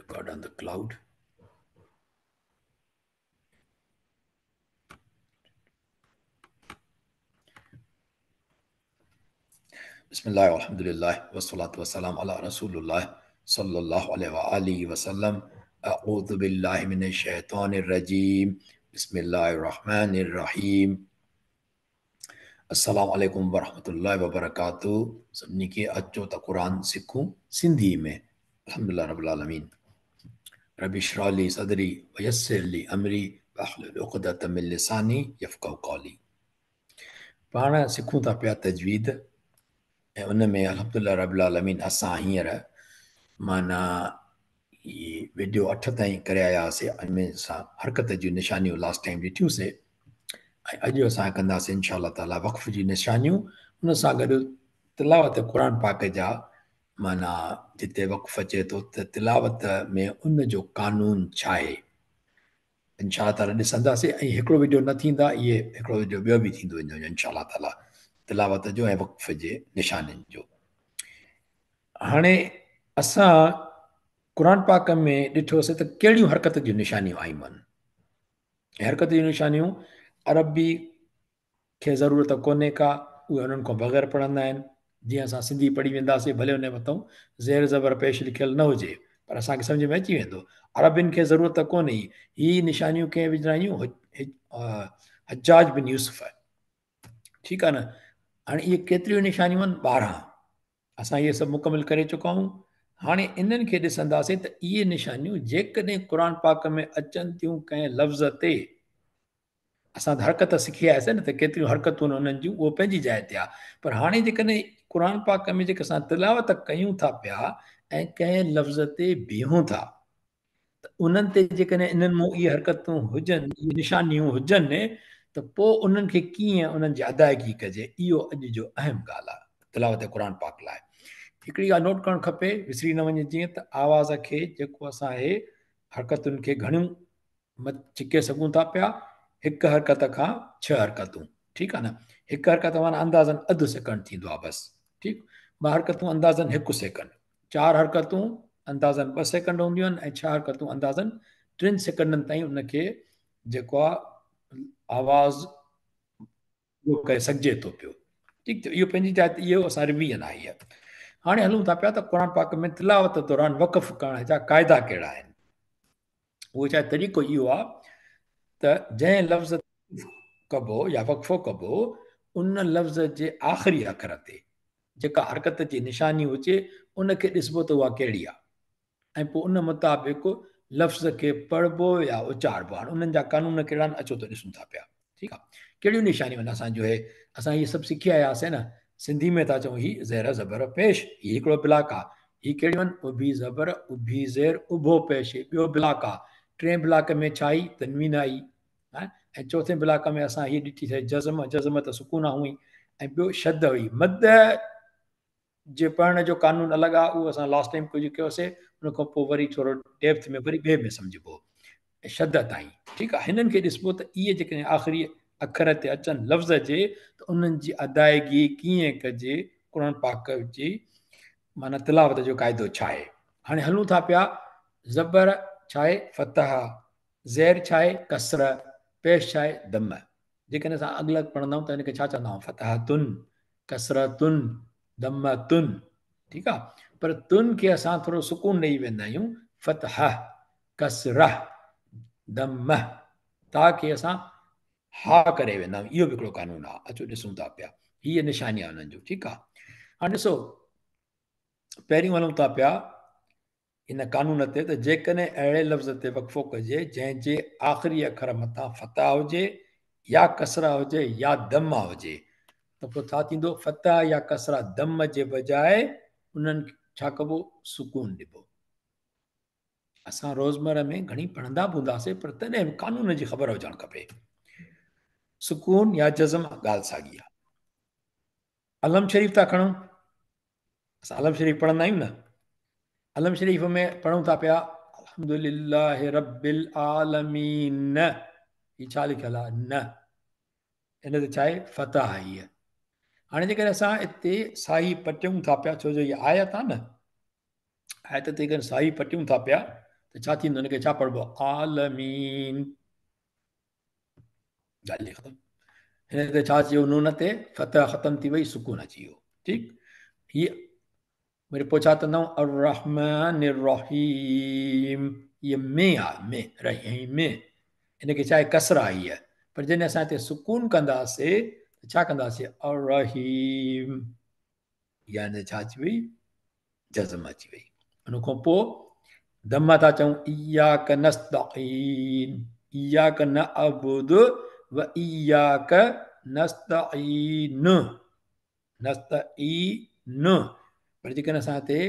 Record on the cloud. بسم الله والحمد لله والصلاة والسلام على رسول الله صلى الله عليه وآله وسلم. أعوذ بالله من الشيطان الرجيم. بسم الله الرحمن الرحيم. السلام عليڪم ورحمة الله وبرڪاته. سڀني کي اچو ته قرآن سکون سنڌي ۾. الحمدلله رب العالمين. رب اشرح لي صدري ويسر لي امري واحلل عقدة من لساني يفقهوا قولي. پاڻ سکون ٿا پيا تجويد ۽ ان ۾ الحمدلله رب العالمين اسان هينئر معنيٰ هي وڊيو 8 تائين ڪري آيا هئاسي. ان ۾ اسان حرڪت جون نشانيون لاسٽ ٽائيم ڏٺيون سي ۽ اڄ اسان ڪنداسين انشاء الله تعاليٰ وقف جي نشانيون، ان سان گڏ تلاوت قرآن پاڪ جا معنيٰ جتي وقف اچي ٿو ته تلاوت ۾ ان جو قانون ڇا آهي انشاء الله تعاليٰ ڏسنداسين. ۽ هڪڙو وڊيو نه ٿيندا، اهي هڪڙو وڊيو ٻيو به ٿيندو ويندو انشاء الله تعاليٰ تلاوت جو ۽ وقف جي نشانين جو. هاڻي اسان قرآن پاڪ ۾ ڏٺوسي ته ڪهڙيون حرڪت جون نشانيون آيون آهن. حرڪت جون نشانيون عربي کي ضرورت ڪونهي ڪا، اهي انهن کان بغير پڙهندا آهن. جيئن اسان سنڌي پڙهي وينداسين، ڀلي ان مٿان زير زبر پيش لکيل نه هجي، پر اسان کي سمجهه ۾ اچي ويندو. عربين کي ضرورت ڪونهي. هي نشانيون ڪنهن وجهرايون؟ حجاج بن يوسف. ٺيڪ آهي نه؟ هاڻي اهي ڪيتريون نشانيون آهن؟ 12. اسان اهي سڀ مڪمل ڪري چڪا آهيون. هاڻي انهن کي ڏسنداسين ته اهي نشانيون جيڪڏهن قرآن پاڪ ۾ اچن ٿيون ڪنهن لفظ تي، اسان ته حرڪت سکي آياسين نه ته ڪيتريون حرڪتون آهن انهن جون، اهو پنهنجي جاء تي آهي، پر هاڻي جيڪڏهن قرآن پاڪ ۾ جيڪي اسان تلاوت ڪيون ٿا پيا ۽ ڪنهن لفظ تي بيهون ٿا ته انهن تي جيڪڏهن انهن مون اهي حرڪتون هجن، اهي نشانيون هجن ته پوء انهن کي ڪيئن انهن جي ادائگي ڪجي، اهو اڄ جو اهم ڳالهه آهي تلاوت قرآن پاڪ لاء. هڪڙي ڳالهه نوٽ ڪرڻ کپي، وسري نه وڃي، جيئن ته آواز کي جيڪو اسان اهي حرڪتن کي گهڻيون ڇڪي سگهون ٿا پيا، هڪ حرڪت کان 6 حرڪتون، ٺيڪ آهي نه؟ هڪ حرڪت معنيٰ اندازن اڌ سيڪنڊ ٿيندو آهي بس، ٺيڪ؟ 2 حرڪتون اندازن 1 سيڪنڊ، 4 حرڪتون اندازن 2 سيڪنڊ هونديون آهن ۽ 6 حرڪتون اندازن 3 سيڪنڊن تائين ان کي جيڪو آهي آواز ڪري سگهجي ٿو پيو، ٺيڪ ٿيو. اهو پنهنجي جاء تي اهو اسان ريويزن آهي. هاڻي هلون ٿا پيا ته قرآن پاڪ ۾ تلاوت دوران وقف ڪرڻ جا قاعدا ڪهڙا آهن. اهو ڇا طريقو اهو آهي ته جنهن لفظ ڪبو يا وقفو ڪبو ان لفظ جي آخري اکر تي جيڪا حرڪت جي نشاني هجي ان کي ڏسبو ته اها ڪهڙي آهي ۽ پوء ان مطابق لفظ کي پڙهبو يا اچاربو. هاڻي انهن جا قانون ڪهڙا آهن اچو ته ڏسون ٿا پيا. ٺيڪ آهي، ڪهڙيون نشانيون آهن اسان جو هي اسان هي سڀ سکي آياسين نه، سنڌي ۾ ٿا چئون هي زير زبر پيش، هي هڪڙو بلاڪ آهي. هي ڪهڙيون آهن؟ اڀي زبر، اڀي زير، اڀو پيش، هي ٻيو بلاڪ آهي. ٽئين بلاڪ ۾ ڇا آئي؟ تنوين آئي. ۽ چوٿين بلاڪ ۾ اسان هي ڏٺي سي جزم، جزم ته سڪون آ هئي، ۽ ٻيو شد هئي. مد جي پڙهڻ جو قانون الڳ آ، اهو اسان لاسٽ ٽائيم ڪجهه ڪيوسي، ان کان پوء وري ٿورو ڊيپٿ ۾ وري ٻئي ۾ سمجهبو شد تائين. ٺيڪ آ، هنن کي ڏسبو ته اهي جيڪڏهن آخري اکر تي اچن لفظ جي ته انهن جي ادائگي ڪيئن ڪجي، قرآن پاڪ جي معنيٰ تلاوت جو قاعدو ڇا آهي. هاڻي هلون ٿا پيا، زبر ڇا آهي؟ فتح. زير ڇا آهي؟ ڪسره. پيش ڇا آهي؟ ضمه. جيڪڏهن اسان الڳ الڳ پڙهندا آهيون ته ان کي ڇا چوندا آهيون؟ فتحتن، ڪسرتن، ضمتن. ٺيڪ آهي، پر تن کي اسان ٿورو سڪون ڏئي ويندا آهيون، فتحه، ڪسره، ضمه. تا کي اسان ها ڪري ويندا آهيون. اهو به هڪڙو قانون آهي. اچو ڏسون ٿا پيا، هيء نشاني آهي انهن جو. ٺيڪ آهي، هاڻي ڏسو پهريون هلون ٿا پيا ان قانون تي ته جيڪڏهن اهڙي لفظ تي وقفو ڪجي جنهن جي آخري اکر مٿان فتح هجي يا ڪسره هجي يا ضمه هجي ته پوء ڇا ٿيندو؟ فتح يا ڪسره ضم جي بجاء انهن کي ڇا ڪبو؟ سڪون ڏبو. اسان روزمره ۾ گهڻي پڙهندا به هونداسين پر تڏهن به قانون جي خبر هجڻ کپي. سڪون يا جزم ڳالهه ساڳي آهي. علم شريف ٿا کڻون، اسان علم شريف پڙهندا آهيون نه، علم شريف ۾ پڙهون ٿا پيا الحمدلله رب العالمين، هي ڇا لکيل آهي؟ نه، ان تي ڇا آهي؟ فتح آئي آهي. هاڻي جيڪڏهن اسان اتي ساهي پٽيون ٿا پيا، ڇو جو هي آيت آهي نه، آيت تي جيڪڏهن ساهي پٽيون ٿا پيا ته ڇا ٿيندو؟ هن کي ڇا پڙهبو؟ عالمين. ڳالهه ختم. هن تي ڇا اچي ويو؟ نون تي فتح ختم ٿي وئي، سڪون اچي ويو. ٺيڪ، هي وري پوء ڇا چوندا آهيون؟ الرحمن الرحيم. هيء ۾ آهي، ۾ رحيم، هن کي ڇا آهي؟ ڪسره آئي آهي. پر جڏهن اسان هتي سڪون ڪنداسي ته ڇا ڪنداسي؟ الرحيم، يعني ڇا اچي وئي؟ جزم اچي وئي. ان کان پوء دم ٿا چئون، اياڪ نستعين، اياڪ نعبد و اياڪ نستعين، نستعين. پر جيڪڏهن اسان هتي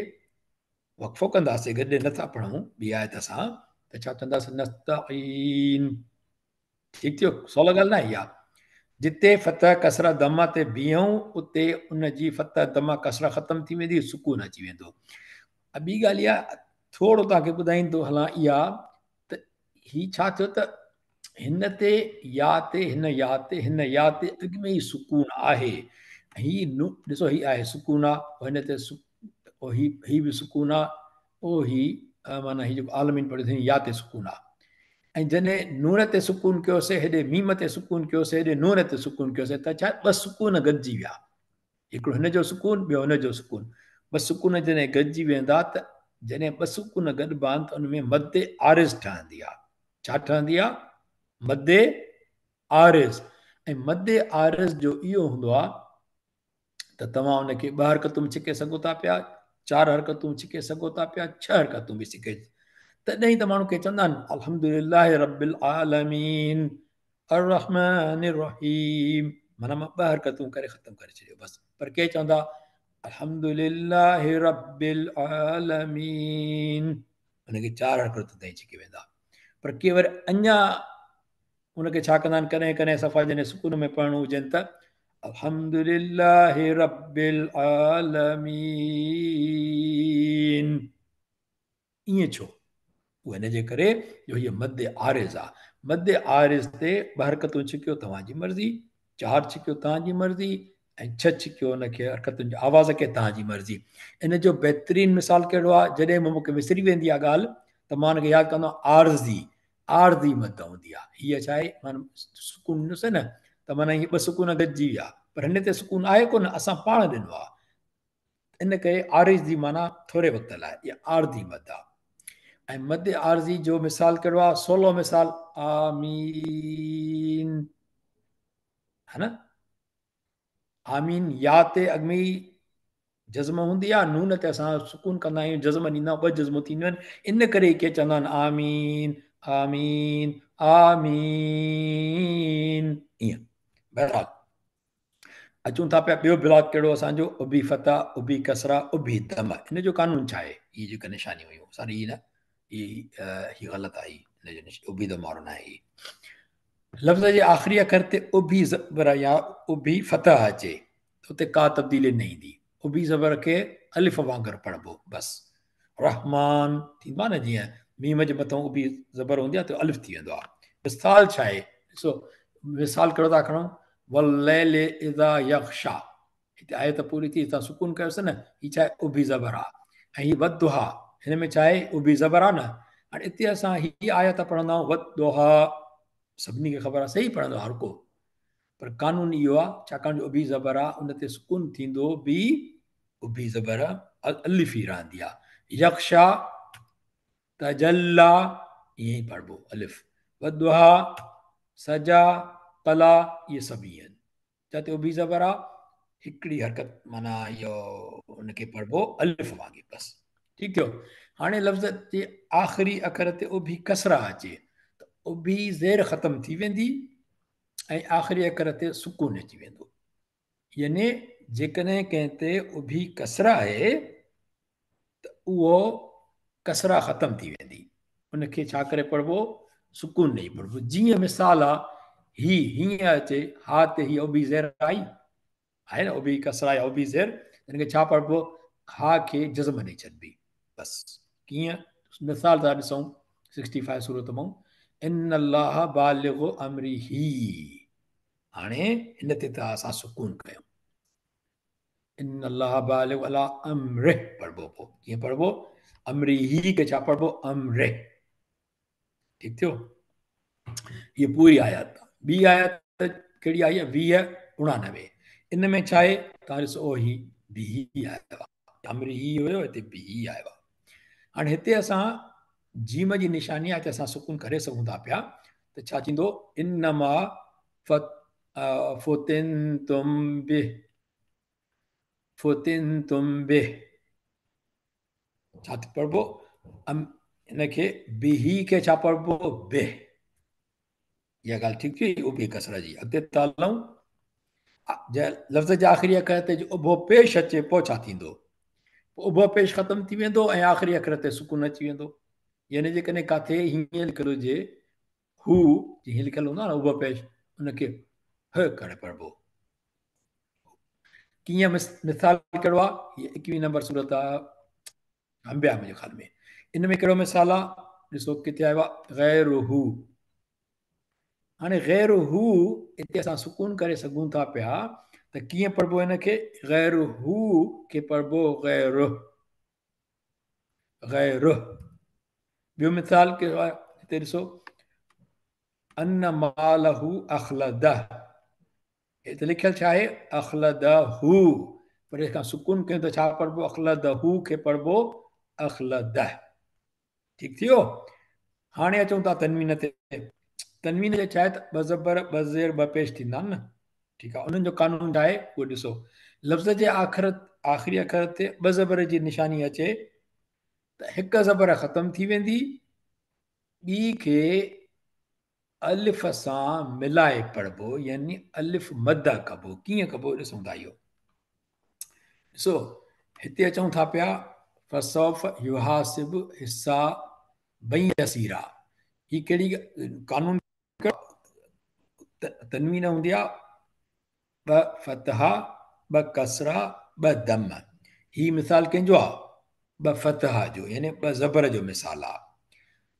وقفو ڪنداسين، گڏ نٿا پڙهون ٻي آيت سان، ته ڇا چونداسين؟ نستعين. ٺيڪ ٿيو، سولو ڳالهه نه آهي اها. جتي فتح ڪسره ضمه تي بيهون اتي ان جي فتح ضمه ڪسره ختم ٿي ويندي، سڪون اچي ويندو. ٻي ڳالهه اها ٿورو توهان کي ٻڌائيندو هلان اها ته هي ڇا ٿيو ته هن تي يا تي هن يا تي هن يا تي اڳ ۾ ئي سڪون آهي. هي ڏسو هي آهي سڪون آ، هن تي هي هي به سڪون آ، او هي معنيٰ هي جيڪو عالمين پڙهيو اٿئي يا تي سڪون آ. ۽ جڏهن نون تي سڪون ڪيوسي، هيڏي ميم تي سڪون ڪيوسي، هيڏي نون تي سڪون ڪيوسي ته ڇا ٻه سڪون گڏجي ويا، هڪڙو هن جو سڪون ٻيو هن جو سڪون. ٻه سڪون جڏهن گڏجي ويندا ته جڏهن ٻه سڪون گڏبا آهن ته ان ۾ مد عارض ٺهندي آهي. ڇا ٺهندي آهي؟ مد عارض. ۽ مد عارض جو اهو هوندو آهي ته توهان ان کي ٻه حرڪتون به ڇڪي سگهو ٿا پيا، چار حرڪتون ڇڪي سگهو ٿا پيا، ڇهه حرڪتون به ڇڪي. تڏهن ته ماڻهو کي چوندا آهن الحمدلله رب العالمين الرحمن الرحيم، معنيٰ مان ٻه حرڪتون ڪري ختم ڪري ڇڏيو بس. پر ڪي چوندا الحمدلله رب العالمين، ان کي چار حرڪتون تائين ڇڪي ويندا. پر ڪي وري اڃا ان کي ڇا ڪندا آهن، ڪڏهن ڪڏهن صفا جڏهن سڪون ۾ پڙهڻو هجن ته الحمدلله رب العالمين. ائين ڇو؟ اهو هن جي ڪري جو هيء مد عارض آ. مد عارض تي ٻه حرڪتون ڇڪيو توهان جي مرضي، چار ڇڪيو توهان جي مرضي ۽ ڇهه ڇڪيو ان کي حرڪتن جي آواز کي توهان جي مرضي. ان جو بهترين مثال ڪهڙو آ؟ جڏهن به مون کي وسري ويندي آ ڳالهه ته مان ان کي ياد ڪندو آهيان، عارضي، عارضي مد هوندي آ. هيء ڇا آهي؟ معنيٰ سڪون ڏنوسين نه ته معنيٰ هي ٻه سڪون گڏجي ويا، پر هن تي سڪون آهي ڪونه، اسان پاڻ ڏنو آ. ان ڪري عارض جي معنيٰ ٿوري وقت لاء، اها عارضي مد آ. ۽ مد عارضي جو مثال ڪهڙو آ؟ سولو مثال آمين، ها نه؟ آمين يا تي اڳ ۾ ئي جزم هوندي آ، نون تي اسان سڪون ڪندا آهيون، جزم ڏيندا آهيون، ٻه جزمون ٿينديون آهن، ان ڪري ڪي چوندا آهن آمين آمين آمين ائين. بهرحال اچون ٿا پيا ٻيو بلاڪ ڪهڙو اسان جو؟ اڀي فتح، اڀي ڪسره، اڀي دم. ان جو قانون ڇا آهي؟ هي جيڪا نشانيون هيون ساري هي نه، هي هي غلط آهي، هن جو اڀي دم وارو نه آهي. هي لفظ جي آخري اکر تي اڀي زبر يا اڀي فتح اچي ته اتي ڪا تبديلي نه ايندي. اڀي زبر کي الف وانگر پڙهبو بس. رحمان ٿيندو آهي نه، جيئن ميم جي مٿان اڀي زبر هوندي آهي ته الف ٿي ويندو آهي. مثال ڇا آهي؟ ڏسو مثال ڪهڙو ٿا کڻون، والليل اذا يغشا. هتي آيت پوري ٿي، هتان سڪون ڪيوسين نه، هي ڇا آهي؟ اڀي زبر آهي. ۽ هي والضحا، هن ۾ ڇا آهي؟ اڀي زبر آهي نه. هاڻي هتي اسان هي آيت پڙهندا آهيون والضحا، سڀني کي خبر آهي، صحيح پڙهندو هر ڪو، پر قانون اهو آهي ڇاڪاڻ جو اڀي زبر آهي ان تي سڪون ٿيندو به اڀي زبر الف ئي رهندي آهي. يغشا تجلا ائين ئي پڙهبو الف. والضحا سجا قلا اهي سڀ ائين آهن. جتي اڀي زبر آ هڪڙي حرڪت معنيٰ اهو ان کي پڙهبو الف وانگي بس. ٺيڪ ٿيو. هاڻي لفظ جي آخري اکر تي اڀي ڪسره اچي ته اڀي زير ختم ٿي ويندي ۽ آخري اکر تي سڪون اچي ويندو. يعني جيڪڏهن ڪنهن تي اڀي ڪسره آهي ته اهو ڪسره ختم ٿي ويندي، ان کي ڇا ڪري پڙهبو؟ سڪون ڏئي پڙهبو. جيئن مثال آ هي هيئن اچي، ها تي هي اڀي زير آئي آهي نه، اڀي ڪسره يا اڀي زير، ان کي ڇا پڙهبو؟ ها کي جزم ڏئي ڇڏبي بس. ڪيئن؟ مثال ٿا ڏسون 65 سورت مون، ان الله بالغ امره. هاڻي هن تي ٿا اسان سڪون ڪيون، ان الله بالغ علي امره پڙهبو. پوء ڪيئن پڙهبو؟ امره کي ڇا پڙهبو؟ امره. ٺيڪ ٿيو؟ هيء پوري آيت. ٻي آيت ڪهڙي آئي آهي؟ 20 89. ان ۾ ڇا آهي؟ توهان ڏسو او هي به آيو آهي. امره هيو هتي به آيو آهي. هاڻي هتي اسان جيم جي نشاني آهي، هتي اسان سڪون ڪري سگهون ٿا پيا ته ڇا ٿيندو؟ انما فتنتم به فتنتم به ڇا پڙهبو؟ هن کي به کي ڇا پڙهبو؟ به. اها ڳالهه ٺيڪ ٿي وئي اڀي ڪسره جي. اڳتي ٿا هلون. لفظ جي آخري اکر تي اڀو پيش اچي پوء ڇا ٿيندو؟ پوء اڀو پيش ختم ٿي ويندو ۽ آخري اکر تي سڪون اچي ويندو. يعني جيڪڏهن ڪاٿي هيئن لکيل هجي هو، جيئن لکيل هوندو آهي نه اڀو پيش، ان کي هه ڪري پڙهبو. ڪيئن مثال ڪهڙو آهي؟ هي 21 نمبر سورت آهي انبياء منهنجي خيال ۾. ان ۾ ڪهڙو مثال آهي؟ ڏسو ڪٿي آيو آهي غيره. هاڻي غيره هتي اسان سڪون ڪري سگهون ٿا پيا ته ڪيئن پڙهبو هن کي؟ غيره کي پڙهبو غيره. غيره. ٻيو مثال ڪهڙو آهي؟ هتي ڏسو ان ماله اخلده. هتي لکيل ڇا آهي؟ اخلده. پر هن کان سڪون ڪيون ته ڇا پڙهبو؟ اخلده کي پڙهبو اخلده. ٺيڪ ٿي ويو؟ هاڻي اچون ٿا تنوين تي. تنوين جي ڇا آهي ته ٻه زبر ٻه زير ٻه پيش ٿيندا آهن نه. ٺيڪ آهي، انهن جو قانون ڇا آهي اهو ڏسو. لفظ جي آخر آخري اکر تي ٻه زبر جي نشاني اچي ته هڪ زبر ختم ٿي ويندي، ٻي کي الف سان ملائي پڙهبو يعني الف مد ڪبو. ڪيئن ڪبو ڏسون ٿا اهو. ڏسو هتي اچون ٿا پيا فسوف يحاسب حسابا يسيرا. هي ڪهڙي قانون؟ تنوين هوندي آ ٻه فتحا ٻه ڪسرا ٻه دم. هي مثال ڪنهن جو آ؟ ٻه فتحا جو يعني ٻه زبر جو مثال آ.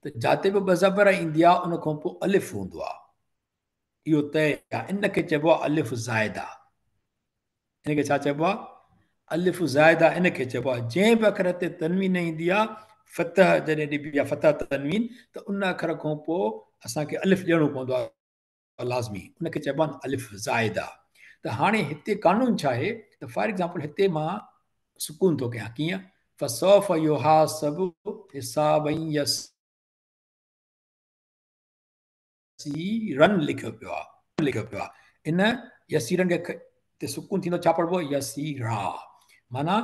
ته جاتي به ٻه زبر ايندي آ ان کان پوء الف هوندو آ. اهو طئي آ. ان کي چئبو آ الف زائده. ان کي ڇا چئبو آ؟ الف زائده ان کي چئبو آ. جنهن به اکر تي تنوين ايندي آ، فتح جڏهن ڏبي آ فتح تنوين ته ان اکر کان پوء اسان کي الف ڏيڻو پوندو آ لازمي. ان کي چئبو آ الف زائده. ته هاڻي هتي قانون ڇا آهي ته فار ايگزامپل هتي مان سڪون ٿو ڪيان ڪيئن؟ فسوف يحاسب حسابا يسيرا لکيو پيو آ، لکيو پيو آ. ان يسيرن کي تي سڪون ٿيندو ڇا پڙهبو؟ يسيرا. معنيٰ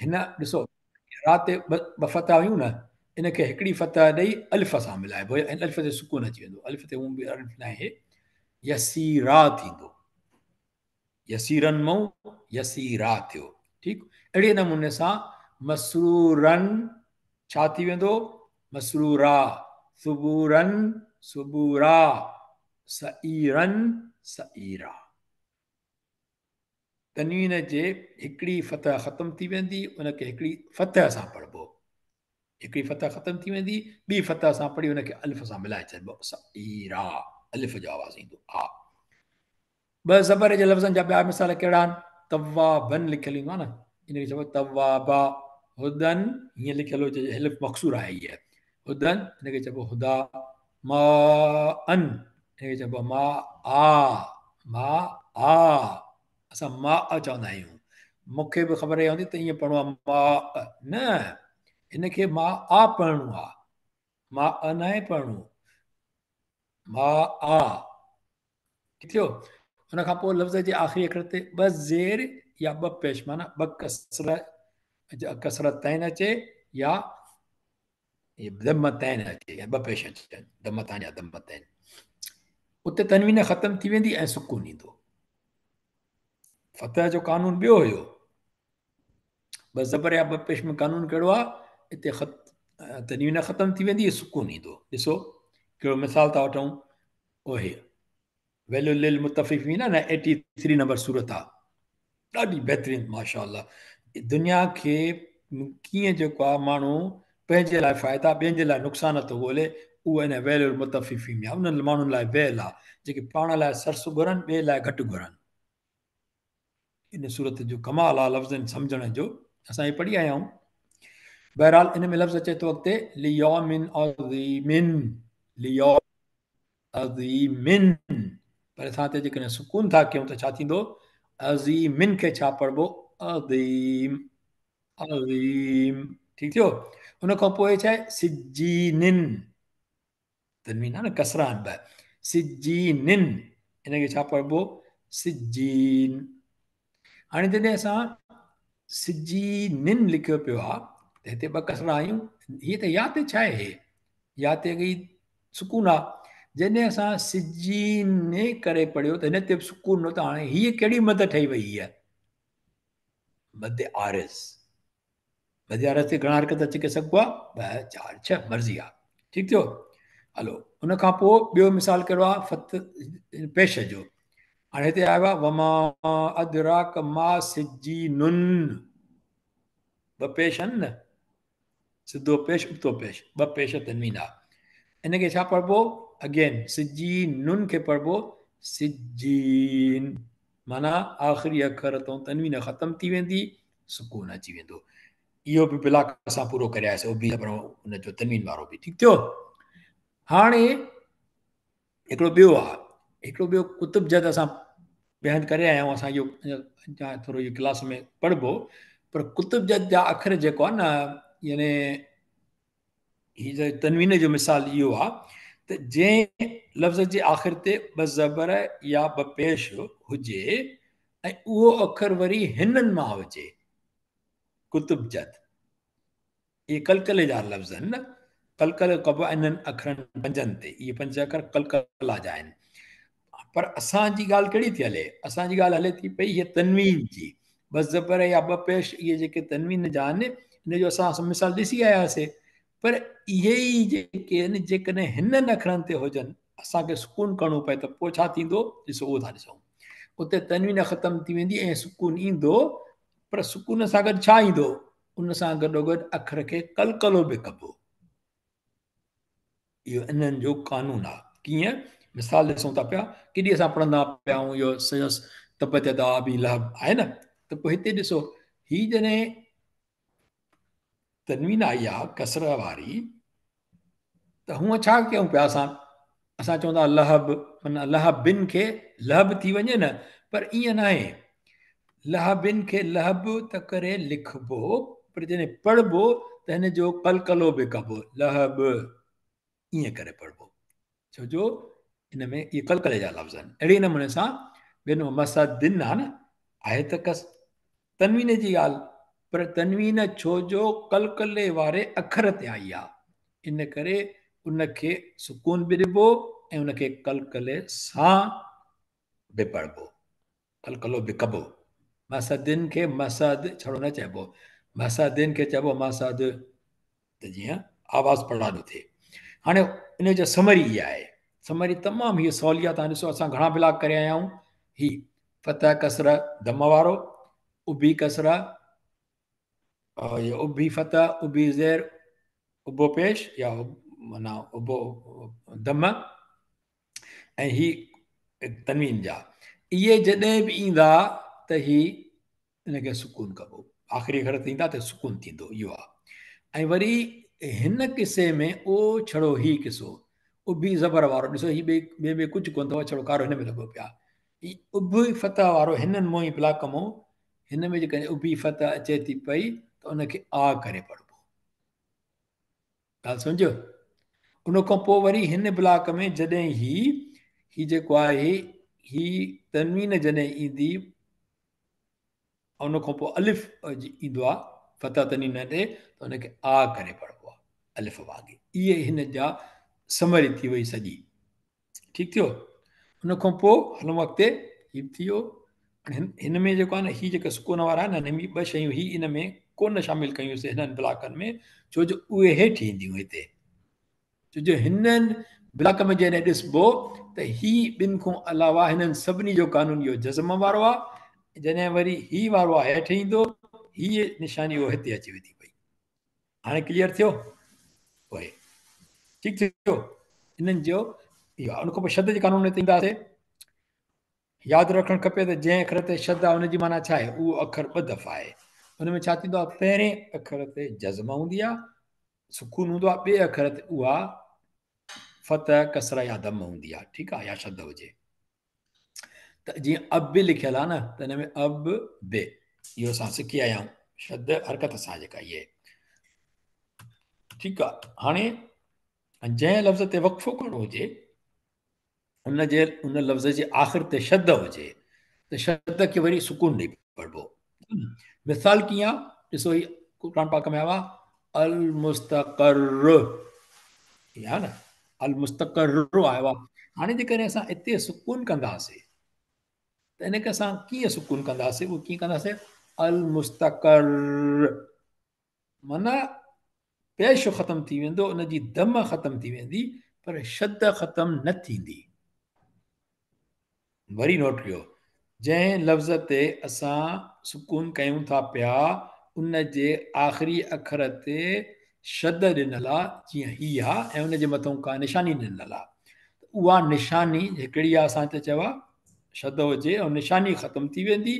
هن ڏسو را تي ٻه فتح هيون نه، ان کي هڪڙي فتح ڏئي الف سان ملائبو ۽ الف تي سڪون اچي ويندو. الف تي هون به الف ناهي، يسيرا ٿيندو. يسيرن مون يسيرا ٿيو. ٺيڪ اهڙي نموني سان مسرورن ڇا ٿي ويندو؟ مسرورا. ثبورن ثبورا. سعيرن سعيرا. تنوين جي هڪڙي فتح ختم ٿي ويندي، ان کي هڪڙي فتح سان پڙهبو. هڪڙي فتح ختم ٿي ويندي، ٻي فتح سان پڙهي ان کي الف سان ملائي ڇڏبو. سعيرا الف جو آواز ايندو. آ ٻه زبر جي لفظن جا ٻيا مثال ڪهڙا آهن؟ توابن لکيل ايندو آهي نه، ان کي چئبو توابا. هدن هيئن لکيل هجي، الف مقصور آهي هيء. هدن ان کي چئبو هدا. ماء ان کي چئبو ما آ. ما آ اسان ما آ چوندا آهيون. مون کي به خبر هوندي ته ائين پڙهڻو آهي ما، نه هن کي ما آ پڙهڻو آهي، ما آ ناهي پڙهڻو، ما آ. ٺيڪ ٿيو. ان کان پوء لفظ جي آخري اکر تي ٻه زير يا ٻه پيش معنيٰ ٻه ڪسره، ڪسرتين اچي يا ضمتين اچي يا ٻه پيش اچن، ضمتان يا ضمتين، اتي تنوين ختم ٿي ويندي ۽ سڪون ايندو. فتح جو قانون ٻيو هيو، ٻه زبر يا ٻه پيش ۾ قانون ڪهڙو آهي؟ اتي تنوين ختم ٿي ويندي سڪون ايندو. ڏسو ڪهڙو مثال ٿا وٺون، اهي ويل للمطففين نه 83 نمبر سورت آ، ڏاڍي بهترين ماشاءالله. دنيا کي ڪيئن جيڪو آ ماڻهو پنهنجي لاء فائدا ٻين جي لاء نقصان ٿو ڳولي، اهو ان ويل المطففين ۾ آ. انهن ماڻهن لاء ويل آ جيڪي پاڻ لاء سرس گهرن ٻئي لاء گهٽ گهرن. ان سورت جو ڪمال آ لفظن سمجهڻ جو، اسان هي پڙهي آيا آهيون. بهرحال ان ۾ لفظ اچي ٿو اڳتي ليوم عظيم، ليو عظيمن، پر اسان هتي جيڪڏهن سڪون ٿا ڪيون ته ڇا ٿيندو؟ عظيمن کي ڇا پڙهبو؟ عظيم، عظيم. ٺيڪ ٿيو؟ ان کان پوء ڇا آهي؟ سجينن، تنوين آهي نه، ڪسرا آهن ٻه، سجينن، ان کي ڇا پڙهبو؟ سجين. هاڻي جڏهن اسان سجينن لکيو پيو آهي ته هتي ٻه ڪسرا آيون، هي ته يا تي ڇا آهي؟ يا تي اڳي سڪون آهي. جڏهن اسان سجين ڪري پڙهيو ته هن تي به سڪون نه، ته هاڻي هيء ڪهڙي مد ٺهي وئي؟ هيء مد عارض. مد عارض تي گهڻا حرڪت اچي سگهبو آهي؟ 2 4 6، مرضي آهي. ٺيڪ ٿيو؟ هلو ان کان پوء ٻيو مثال ڪهڙو آهي؟ فت پيش جو. هاڻي هتي آيو آهي وما ادراڪ ما سجينن، ٻه پيش آهن نه، سڌو پيش ابتو پيش، ٻه پيش تنوين آهي. ان کي ڇا پڙهبو؟ اگين سجينن کي پڙهبو سجين، معنيٰ آخري اکر تون تنوين ختم ٿي ويندي، سڪون اچي ويندو. اهو به بلاڪ اسان پورو ڪري آياسين، اهو به ان جو تنوين وارو به ٺيڪ ٿيو. هاڻي هڪڙو ٻيو آهي، هڪڙو ٻيو ڪتب جد اسان بيان ڪري آيا آهيون، اسان اهو اڃا ٿورو اهو ڪلاس ۾ پڙهبو، پر ڪتب جد جا اکر جيڪو آهي نه، يعني هي تنوين جو مثال اهو آهي ته جنهن لفظ جي آخر تي ٻه زبر يا ٻه پيش هجي ۽ اهو اکر وري هنن مان هجي، ڪتب جد، اهي قلقلي جا لفظ آهن نه، قلقلو ڪبو آهي انهن اکرن پنجن تي، اهي پنج اکر قلقلا جا آهن. پر اسان جي ڳالهه ڪهڙي ٿي هلي؟ اسان جي ڳالهه هلي ٿي پئي هيء تنوين جي، ٻه زبر يا ٻه پيش، اهي جيڪي تنوين جا آهن، ان جو اسان مثال ڏسي آياسي. پر اهي ئي جيڪي آهن، جيڪڏهن هنن اکرن تي هجن، اسان کي سڪون ڪرڻو پئي ته پوء ڇا ٿيندو؟ ڏسو اهو ٿا ڏسون. اتي تنوين ختم ٿي ويندي ۽ سڪون ايندو، پر سڪون سان گڏ ڇا ايندو؟ ان سان گڏوگڏ اکر کي قلقلو به ڪبو. اهو انهن جو قانون آهي. ڪيئن؟ مثال ڏسون ٿا پيا، ڪيڏي اسان پڙهندا پيا آهيون اهو سڄو تبت يدا ابي لهب آهي نه، ته پوء هتي ڏسو هي جڏهن تنوين آئي آهي ڪسره واري، ته هونء ڇا ڪيون پيا اسان؟ اسان چوندا لهب، معنيٰ لهبن کي لهب ٿي وڃي نه، پر ائين ناهي. لهبن کي لهب ته ڪري لکبو، پر جڏهن پڙهبو ته هن جو قلقلو به ڪبو، لهب ائين ڪري پڙهبو، ڇو جو ان ۾ اهي قلقلي جا لفظ آهن. اهڙي نموني سان ٻين مسدن آهي نه، آهي ته ڪس تنوين جي ڳالهه، پر تنوين ڇو جو قلقلي واري اکر تي آئي آهي، ان ڪري ان کي سڪون به ڏبو ۽ ان کي قلقلي سان به پڙهبو، قلقلو به ڪبو. مسدن کي مسد ڇڙو نه چئبو، مسدن کي چئبو مسد، ته جيئن آواز پڙاڏو ٿئي. هاڻي ان جو سمري اها آهي، سمري تمام هي سولي آهي. تان ڏسو اسان گهڻا بلاڪ ڪري آيا آهيون. هي فتح ڪسره دم وارو، اڀي ڪسره، اڀي فتح، اڀي زير، اڀو پيش يا معنيٰ اڀو دم، ۽ هي تنوين جا، اهي جڏهن به ايندا ته هي ان کي سڪون ڪبو، آخري اکر تي ايندا ته سڪون ٿيندو، اهو آهي. ۽ وري هن قصي ۾ او ڇڙو هي قصو اڀي زبر وارو ڏسو، هي ٻئي ٻئي ۾ ڪجهه ڪونه اٿو، ڇڙو ڪارو هن ۾ لڳو پيو آهي. هي اڀي فتح وارو هنن مون ئي بلاڪ مون هن ۾ جيڪڏهن اڀي فتح اچي ٿي پئي ته ان کي آ ڪري پڙهبو. ڳالهه سمجهيو؟ ان کان پوء وري هن بلاڪ ۾ جڏهن هي جيڪو آهي هي تنوين جڏهن ايندي ان کان پوء الف ايندو آهي فتح تنوين تي ته ان کي آ ڪري پڙهبو آهي الف وانگي. اهي هن جا سمري ٿي وئي سڄي. ٺيڪ ٿيو؟ ان کان پوء هلون اڳتي. هي به ٿي ويو. هن ۾ جيڪو آهي نه هي جيڪي سڪون وارا آهن هن ۾ ٻه شيون هي ان ۾ ڪونه شامل ڪيونسي هنن بلاڪن ۾ ڇو جو اهي هيٺ اينديون هتي، ڇو جو هنن بلاڪ ۾ جڏهن ڏسبو ته هي ٻن کان علاوه هنن سڀني جو قانون اهو جزم وارو آهي، جڏهن وري هي وارو آهي هيٺ ايندو، هي نشاني اهو هتي اچي وئي ٿي پئي. هاڻي ڪليئر ٿيو؟ پوء ٺيڪ ٿيو انهن جو اهو. ان کان پوء شد جي قانون تي اينداسي. ياد رکڻ کپي ته جنهن اکر تي شد آهي ان جي معنيٰ ڇا آهي؟ اهو اکر ٻه دفعا آهي. ان ۾ ڇا ٿيندو آهي؟ پهرين اکر تي جزم هوندي آهي، سڪون هوندو آهي، ٻئي اکر تي اها فتح، ڪسره يا ضم هوندي آهي، ٺيڪ آهي، يا شد هجي. ته جيئن اب به لکيل آهي نه ته هن ۾ اب به اهو اسان سکي آيا آهيون شد حرڪت سان جيڪا اهي ٺيڪ آهي. هاڻي جنهن لفظ تي وقفو ڪرڻو هجي ان جي ان لفظ جي آخر تي شد هجي ته شد کي وري سڪون ڏئي پڙهبو. مثال ڪيئن آهي ڏسو، هي قرآن پاڪ ۾ آيو آهي المستقر، هي آهي نه المستقر آيو آهي. هاڻي جيڪڏهن اسان اتي سڪون ڪنداسي ته ان کي اسان ڪيئن سڪون ڪنداسي؟ اهو ڪيئن ڪنداسي؟ المستقر معنيٰ پيش ختم ٿي ويندو، ان جي دم ختم ٿي ويندي، پر شد ختم نه ٿيندي. وري نوٽ ڪيو، جنهن لفظ تي اسان سڪون ڪيون ٿا پيا ان جي آخري اکر تي شد ڏنل آ، جيئن هي آ، ۽ ان جي مٿئون ڪا نشاني ڏنل آ، ته اها نشاني هڪڙي آ، اسان هتي چيو آ شد هجي ۽ نشاني ختم ٿي ويندي،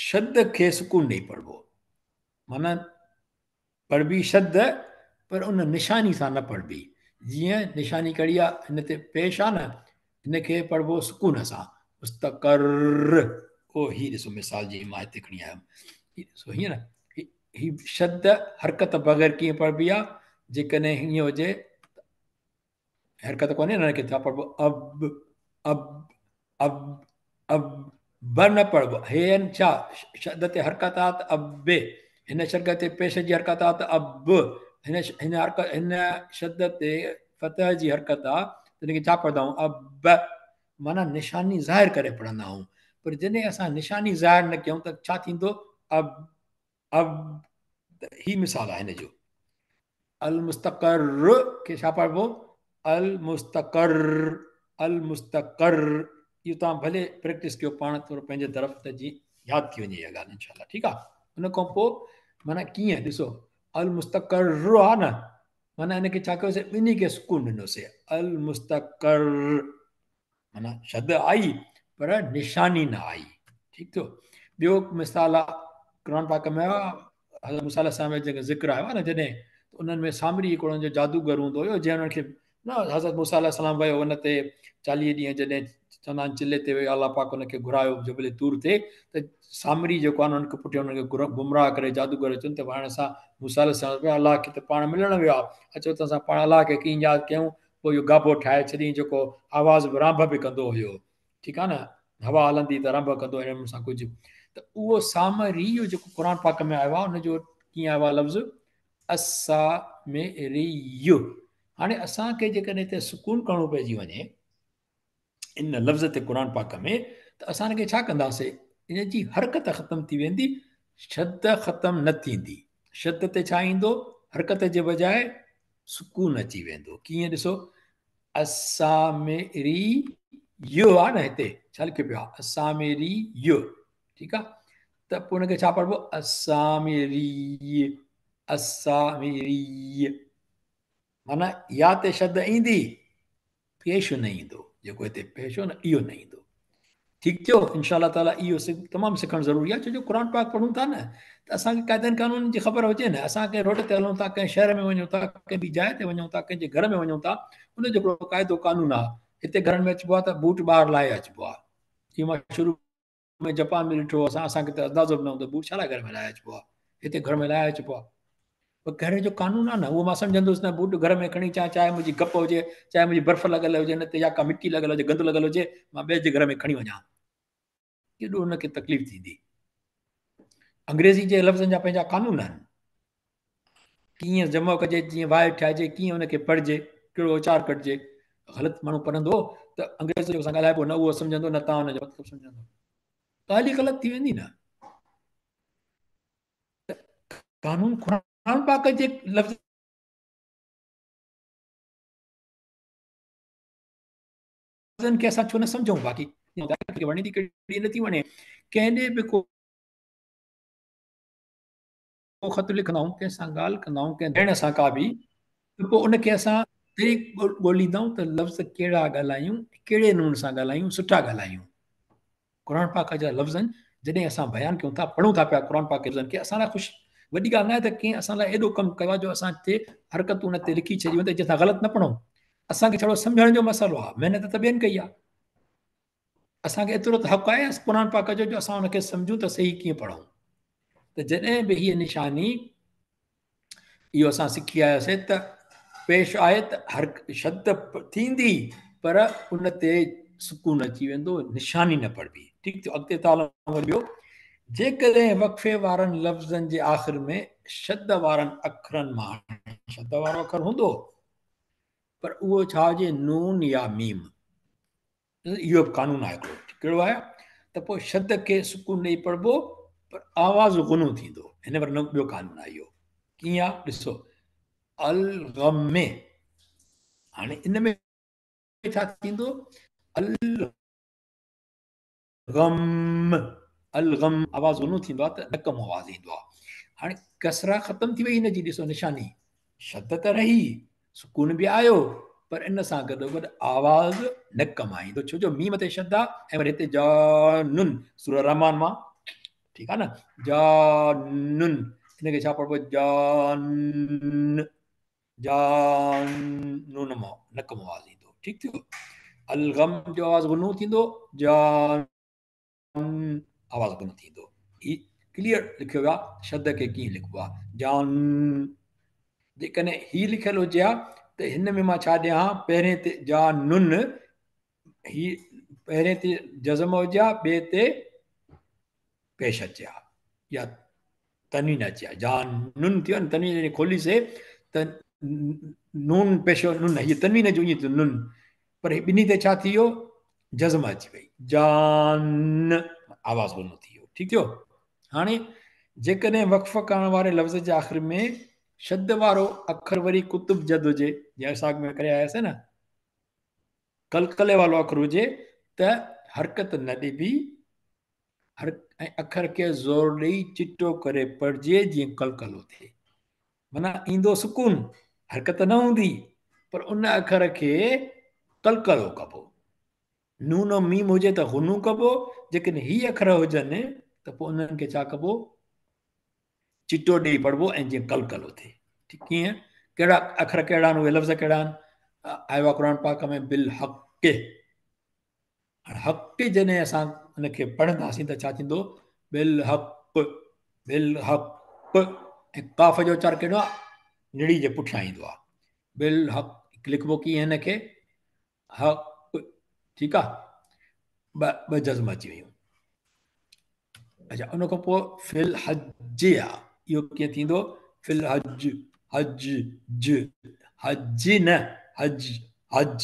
شد کي سڪون ڏئي پڙهبو، معنيٰ پڙهبي شد پر ان نشاني سان نه پڙهبي. جيئن نشاني ڪهڙي آ؟ هن تي پيش آ نه، هن کي پڙهبو سڪون سان مستقر. او هي ڏسو مثال جيئن مان هتي کڻي آيم، هي ڏسو هيئن نه، هي شد حرڪت بغير ڪيئن پڙهبي آ؟ جيڪڏهن هيئن هجي حرڪت ڪونهي نه، ان کي ڇا پڙهبو؟ اب اب اب اب ب نه پڙهبو. هي آهن ڇا؟ شد تي حرڪت آ ته اب به، هن شد تي پيش جي حرڪت آ ته اب، هن هن حرڪت هن شد تي فتح جي حرڪت آ ته هن کي ڇا پڙهندا آهيون؟ اب، معنيٰ نشاني ظاهر ڪري پڙهندا آهيون. پر جڏهن اسان نشاني ظاهر نه ڪيون ته ڇا ٿيندو؟ اب اب. ته هي مثال آهي هن جو. المستقر کي ڇا پڙهبو؟ المستقر المستقر. اهو توهان ڀلي پريڪٽس ڪيو پاڻ ٿورو پنهنجي طرف ته جيئن ياد ٿي وڃي اها ڳالهه انشاء الله. ٺيڪ آهي. ان کان پوء معنيٰ ڪيئن ڏسو المستقر آهي نه، معنيٰ ان کي ڇا ڪيوسي؟ ٻنهي کي سڪون ڏنوسي. المستقر معنيٰ شد آئي پر نشاني نه آئي. ٺيڪ ٿيو. ٻيو مثال آ قرآن پاڪ ۾ حضرت موسيٰ عليه السلام جو جيڪو ذڪر آيو آ نه، جڏهن ته انهن ۾ سامري هڪڙو انهن جو جادوگر هوندو هيو، جنهن انهن کي نه حضرت موسيٰ عليه السلام ويو ان تي 40 ڏينهن جڏهن چوندا آهن چلي تي ويو، الله پاڪ ان کي گهرايو جبل طور تي، ته سامري جيڪو آهي انهن کي پٺيان انهن کي گمراهه ڪري جادوگر اچن ته هاڻي اسان موسيٰ عليه السلام الله کي ته پاڻ ملڻ ويو آهي، اچو ته اسان پاڻ الله کي ڪيئن ياد ڪيون، پوء اهو گابو ٺاهي ڇڏيائين جيڪو آواز به رانڀ به ڪندو هيو. ٺيڪ آهي نه، هوا هلندي ته رانڀ ڪندو اهڙي نموني سان ڪجهه. ته اهو سامري جيڪو قرآن پاڪ ۾ آيو آهي ان جو ڪيئن آيو آهي لفظ السامري. هاڻي اسان کي جيڪڏهن هتي سڪون ڪرڻو پئجي وڃي ان لفظ تي قرآن پاڪ ۾ ته اسان ان کي ڇا ڪنداسين؟ ان جي حرڪت ختم ٿي ويندي، شد ختم نه ٿيندي. شد تي ڇا ايندو؟ حرڪت جي بجاء سڪون اچي ويندو. ڪيئن ڏسو، السامري آ نه، هتي ڇا لکيو پيو آ؟ السامري. ٺيڪ آ، ته پوء ان کي ڇا پڙهبو؟ السامري السامري، معنيٰ يا تي شد ايندي، پيش نه ايندو، جيڪو هتي پيش هو نه اهو نه ايندو. ٺيڪ ٿيو. انشاء الله تعالي اهو تمام سکڻ ضروري آهي، ڇو جو قرآن پاڪ پڙهون ٿا نه ته اسان کي قاعدن قانونن جي خبر هجي نه. اسان ڪنهن روڊ تي هلون ٿا، ڪنهن شهر ۾ وڃون ٿا، ڪنهن ٻي جاء تي وڃون ٿا، ڪنهن جي گهر ۾ وڃون ٿا، ان جو هڪڙو قاعدو قانون آهي. هتي گهرن ۾ اچبو آهي ته بوٽ ٻاهر لاهي اچبو آهي. اهو مان شروع ۾ جپان ۾ ڏٺو، اسان کي ته اندازو به نه هوندو بوٽ ڇا لاء گهر ۾ لاهي اچبو آهي. هتي گهر ۾ لاهي اچبو آهي پر گهر جو قانون آهي نه، اهو مان سمجهندس نه. بوٽ گهر ۾ کڻي اچان، چاهي منهنجي گپ هجي، چاهي منهنجي برف لڳل هجي نه تي يا ڪا مٽي لڳل هجي، گند لڳل هجي، مان ٻئي جي گهر ۾ کڻي وڃان، ڪيڏو ان کي تڪليف ٿيندي. انگريزي جي لفظن جا پنهنجا قانون آهن، ڪيئن جمع ڪجي، جيئن واحد ٺاهجي، ڪيئن ان کي پڙهجي، ڪهڙو اچار ڪڍجي. غلط ماڻهو پڙهندو ته انگريز سان ڳالهائبو نه اهو سمجهندو نه توهان ان جو مطلب سمجهندو، ڳالهه ئي غلط ٿي ويندي نه. قانون قرآن پاڪ جي لفظن کي اسان ڇو نه سمجهون؟ باقي وڻي ٿي ڪهڙي نٿي وڻي، ڪنهن ڏي به ڪو خط لکندا آهيون، ڪنهن سان ڳالهه ڪندا آهيون، ڪنهن ڀيڻ سان ڪا به، ته پوء ان کي اسان طريق ڳوليندا آهيون ته لفظ ڪهڙا ڳالهايون، ڪهڙي نموني سان ڳالهايون، سٺا ڳالهايون. قرآن پاڪ جا لفظن جڏهن اسان بيان ڪيون ٿا، پڙهون ٿا پيا قرآن پاڪ جي لفظن کي، اسان لاء خوش وڏي ڳالهه نه آهي ته ڪنهن اسان لاء ايڏو ڪم ڪيو آهي جو اسان تي حرڪتون ان تي لکي ڇڏيون ته جنهن سان غلط نه پڙهون. اسان کي ڇڙو سمجهڻ جو مسئلو آهي، محنت ته ٻين ڪئي آهي. اسان کي ايترو ته حق آهي قرآن پاڪ جو جو اسان ان کي سمجهون ته صحيح ڪيئن پڙهون. ته جڏهن به هيء نشاني اهو اسان سکي آياسي ته پيش آهي ته هر شد ٿيندي پر ان تي سڪون اچي ويندو، نشاني نه پڙهبي. ٺيڪ ٿيو. اڳتي ٿا هلون وري ٻيو، جيڪڏهن وقفي وارن لفظن جي آخر ۾ شد وارن اکرن مان شد وارو اکر هوندو پر اهو ڇا هجي نون يا ميم، اهو به قانون آهي هڪڙو، ڪهڙو آهي ته پوء شد کي سڪون ڏئي پڙهبو پر آواز غنو ٿيندو. هن ور ٻيو قانون آهي اهو ڪيئن آهي ڏسو، الغم، هاڻي ان ۾ ڇا ٿيندو، الغم، الغم آواز غنو ٿيندو آهي ته نڪ مان آواز ايندو آهي. هاڻي ڪسره ختم ٿي وئي هن جي، ڏسو نشاني شد ته رهي، سڪون به آيو پر ان سان گڏوگڏ آواز نڪ مان ايندو، ڇو جو ميم تي شد آهي ۽ وري هتي جانن سوره رحمان مان، ٺيڪ آهي نه، جانن ان کي ڇا پڙهبو، جان، جان، نون مان نڪ مان آواز ايندو. ٺيڪ ٿيو. الغم جو آواز غنو ٿيندو، جان آواز غنو ٿيندو. هي ڪليئر لکيو ويو آهي شد کي ڪيئن لکبو آهي، جان. جيڪڏهن هي لکيل هجي ها ته هن ۾ مان ڇا ڏيان ها، پهرين تي جانن، هي پهرين تي جزم هجي ها، ٻئي تي پيش اچي ها يا تنوين اچي ها. جانن ٿيو نه، تنوين جڏهن کولي سي ته نون پيش نون، هي تنوين جو ائين ٿيو نون، پر هي ٻنهي تي ڇا ٿي ويو، جزم اچي وئي، جان آواز غنو ٿي ويو. ٺيڪ ٿيو. هاڻي جيڪڏهن وقف ڪرڻ واري لفظ جي آخر ۾ شد وارو اکر وري قطب جد هجي، جيئن اسان اڳ ۾ ڪري آياسين نه، قلقلي وارو اکر هجي ته حرڪت نه ڏبي، هر ۽ اکر کي زور ڏئي چٽو ڪري پڙهجي جيئن قلقلو ٿئي. معنيٰ ايندو سڪون، حرڪت نه هوندي، پر ان اکر کي قلقلو ڪبو. نون ۽ ميم هجي ته غنو ڪبو، جيڪڏهن هي اکر هجن ته پوء انهن کي ڇا ڪبو؟ چٽو ڏيئي پڙهبو ۽ جيئن قلقلو ٿئي. ٺيڪ ڪيئن؟ ڪهڙا اکر ڪهڙا آهن، اهي لفظ ڪهڙا آهن؟ آيو آهي قرآن پاڪ ۾ بالحق. هاڻي حق جڏهن اسان ان کي پڙهنداسين ته ڇا ٿيندو؟ بالحق، بالحق. ۽ قاف جو اچار ڪهڙو آهي؟ نڙي جي پٺيان ايندو آهي. بالحق لکبو ڪيئن هن کي؟ حق. ٺيڪ آهي، ٻه ٻه جزم اچي ويون. اچھا ان کان پوء في الحج آ، اهو ڪيئن ٿيندو؟ في الحج، حج، ج، حج نه، حج، حج،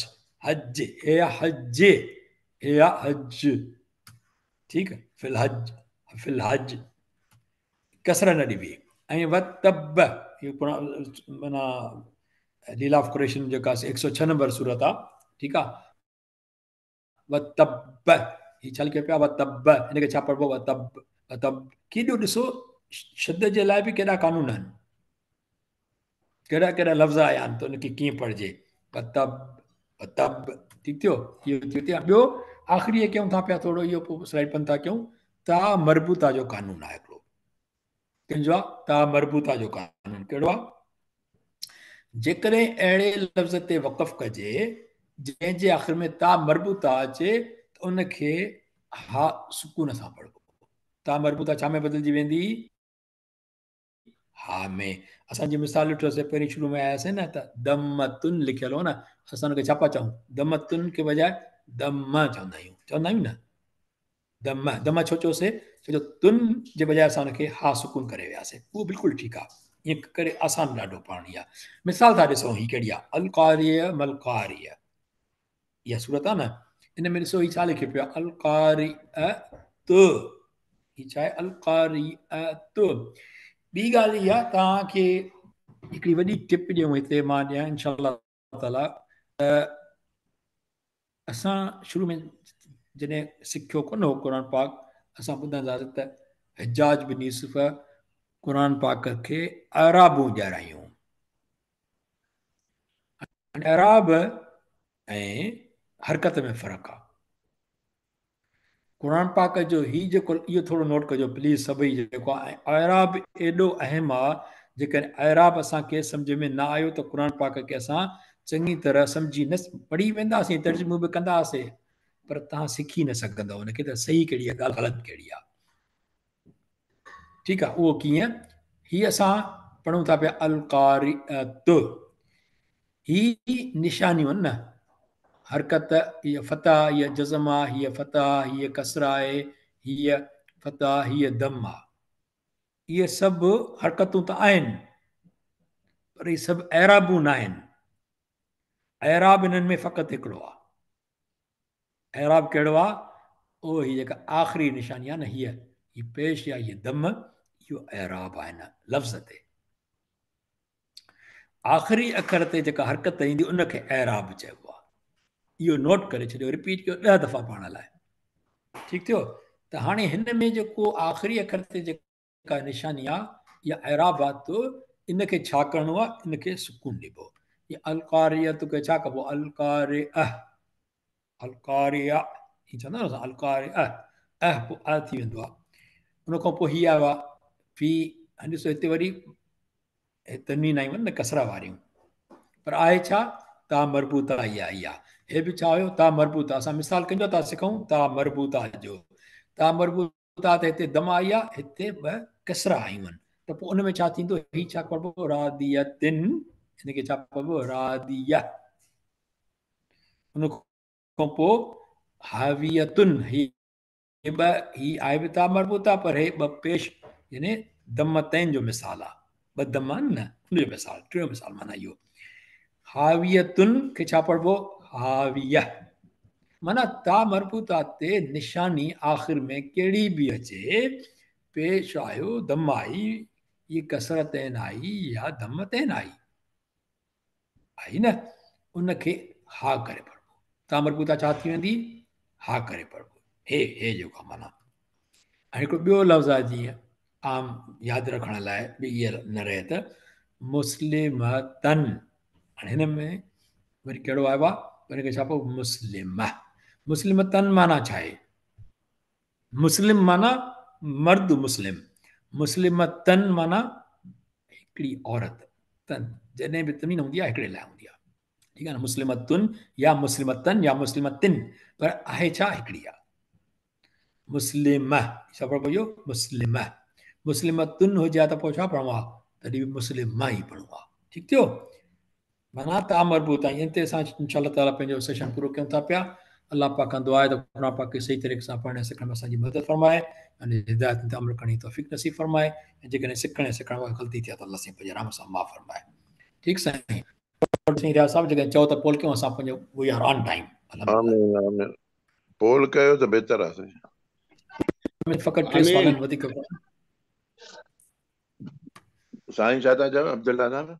حج، هي حج، هي حج. ٺيڪ، في الحج، في الحج ڪسره نه ڏبي. ۽ وتب، اهو قرآن معنيٰ ليلاف قريشن جيڪا 106 نمبر سورت آ، ٺيڪ آ، وتب، هي ڇا لکيو پيو آهي؟ وتب، هن کي ڇا پڙهبو؟ وتب، وتب. ڪيڏو ڏسو شد جي لاء به ڪيڏا قانون آهن، ڪهڙا ڪهڙا لفظ آيا آهن ته ان کي ڪيئن پڙهجي. وتب، وتب. ٺيڪ ٿيو، اهو ٿيو ٿي. ٻيو آخري ڪيون ٿا پيا ٿورو اهو پوء سلائيڊ بند ٿا ڪيون. تا مربوطه جو قانون آهي هڪڙو، ڪنهن جو آهي؟ تا مربوطه جو قانون ڪهڙو آهي؟ جيڪڏهن اهڙي لفظ تي وقف ڪجي جنهن جي آخر ۾ تا مربوطه اچي ته ان کي ها سڪون سان پڙهبو. تا مربوطه ڇا ۾ بدلجي ويندي؟ ها ۾. اسان جي مثال ڏٺوسي پهرين شروع ۾ آياسين نه ته دمتن لکيل هو نه، اسان ان کي ڇا پيا چئون؟ دمتن کي بجاء دم چوندا آهيون، چوندا آهيون نه دم. دم ڇو چيوسي؟ ڇو جو تن جي بجاء اسان ان کي ها سڪون ڪري وياسي. اهو بلڪل ٺيڪ آهي، ائين ڪري آسان ڏاڍو پڙهڻي آهي. مثال ٿا ڏسون هي ڪهڙي آهي، القاريه ملقاريه، اها صورت آهي نه، ان ۾ ڏسو هي ڇا لکيو پيو آهي، القارئه، هي ڇا آهي؟ القارئه. ٻي ڳالهه اها توهان کي هڪڙي وڏي ٽپ ڏيون هتي مان ڏيان انشاء الله تعالي، ته اسان شروع ۾ جڏهن سکيو ڪونه هو قرآن پاڪ، اسان ٻڌندا هئاسين ته حجاج بن يوسف قرآن پاڪ کي اعرابون ڏيارايون. اعراب ۽ حرڪت ۾ فرق آ. قرآن پاڪ جو هي جيڪو اهو ٿورو نوٽ ڪجو پليز سڀئي، جيڪو اعراب ايڏو اهم آ، جيڪڏهن اعراب اسان کي سمجھ ۾ نه آيو ته قرآن پاڪ کي اسان चङी तरह सम्झी न पढ़ी वेंदासीं, तर्जुमो बि कंदासीं, पर तव्हां सिखी न सघंदव हुनखे त सही कहिड़ी आहे ॻाल्हि, ग़लति कहिड़ी आहे। ठीकु आहे, उहो कीअं? हीअ असां पढ़ूं था पिया अल-क़ारिअत, ही निशानियूं आहिनि न, हरकत, हीअ फतह, हीअ जज़म आहे, हीअ फतह, हीअ कसरा आहे, हीअ फतह, हीअ दम आहे। इहे सभु हरकतूं त आहिनि, पर इहे सभु एराबूं न आहिनि। एराब इन्हनि में फ़क़ति हिकिड़ो आहे। एराब कहिड़ो आहे? उहो हीअ जेका आख़िरी निशानी आहे न, हीअ हीअ पेश या हीअ दम, इहो एराब आहे हिन लफ़्ज़ ते। आख़िरी अखर ते जेका हरकत ईंदी उनखे एराब चइबो आहे। इहो नोट करे छॾियो, रिपीट कयो 10 दफ़ा पाण लाइ। ठीकु थियो? त हाणे हिन में जेको आख़िरी अखर ते जेका निशानी आहे या एराब आहे, त इनखे छा करिणो आहे? इनखे सुकून ॾिबो। ये अल-क़ारियत खे छा कबो? अल-क़ारिअह, अल-क़ारिया, ईअं चवंदा आहियूं न असां, अल-क़ारिअह, अह पोइ अ थी वेंदो आहे। उनखां पोइ हीअ आयो आहे फ़ी, ॾिसो हिते वरी तनवीन आयूं आहिनि न कसरा वारियूं, पर आहे छा? ता मरबूता ई आई आहे। हे बि छा हुयो? ता मरबूता। असां मिसाल कंहिंजो था सिखूं? ता मरबूता जो। ता मरबूता त हिते दम आई आहे, हिते ॿ कसरा आयूं आहिनि, त पोइ उन में छा थींदो? हीअ छा पढ़िबो? रादियतिन, हिनखे छा पढ़िबो? रादिया। उन खां पोइ हावियतुन, ही ॿ, ही आहे बि ता मरबूता, पर हे ॿ पेश यानी दमतैन जो मिसाल आहे, ॿ दम आहिनि न, उनजो मिसाल, टियों मिसाल माना इहो। हावियतुन खे छा पढ़िबो? हाविया। माना ता मरबूता ते निशानी आख़िर में कहिड़ी बि अचे, पेश आयो, दम आई, ये कसरतैन आई या दमतैन आई, आई न, उनखे हा करे पढ़िबो। ता मरबूता छा थी वेंदी? हा करे पढ़िबो। हे हे जेको माना। ऐं हिकिड़ो ॿियो लफ़्ज़ आहे जीअं आम यादि रखण लाइ बि इहा न रहे त मुस्लिमतन। हाणे हिन में वरी कहिड़ो आयो आहे? हुनखे छा पइबो? मुस्लिम। मुस्लिमतन माना छा आहे? मुस्लिम माना मर्द मुस्लिम, मुस्लिमतन माना हिकिड़ी औरत। तन जॾहिं बि तनवीन हूंदी आहे हिकिड़े लाइ हूंदी आहे, ठीकु आहे न? मुस्लिमतुन या मुस्लिमतन या मुस्लिमतिन, पर आहे छा? हिकिड़ी आहे। मुस्लिम छा पढ़िबो इहो? मुस्लिम। मुस्लिमतुन हुजे हा त पोइ छा पढ़िबो आहे? तॾहिं बि मुस्लिम ई पढ़िबो आहे। ठीकु थियो? माना ता मरबूत आहे। इन ते असां इंशा ताला पंहिंजो सेशन पूरो कयूं था पिया। अलाह पाक खां दुआ आहे त क़ुरान पाक खे सही तरीक़े सां पढ़ण ऐं सिखण में असांजी मदद फरमाए ऐं हिदायत ते अमल करण जी तौफ़ीक़ नसीब फरमाए। ऐं जेकॾहिं सिखण ऐं सेखारण में ग़लती थिए त अलाह साईं पंहिंजे रहम सां माफ़ फरमाए। ठीकु साईं, साईं रियाज़ साहिबु, जेकॾहिं चओ त पोल कयूं असां पंहिंजो, we are on time. आमीन आमीन। पोल कयो त बहितर आहे साईं। फ़क़ति टे सवाल आहिनि, वधीक साईं छा था चओ अब्दुल्ला साहिबु?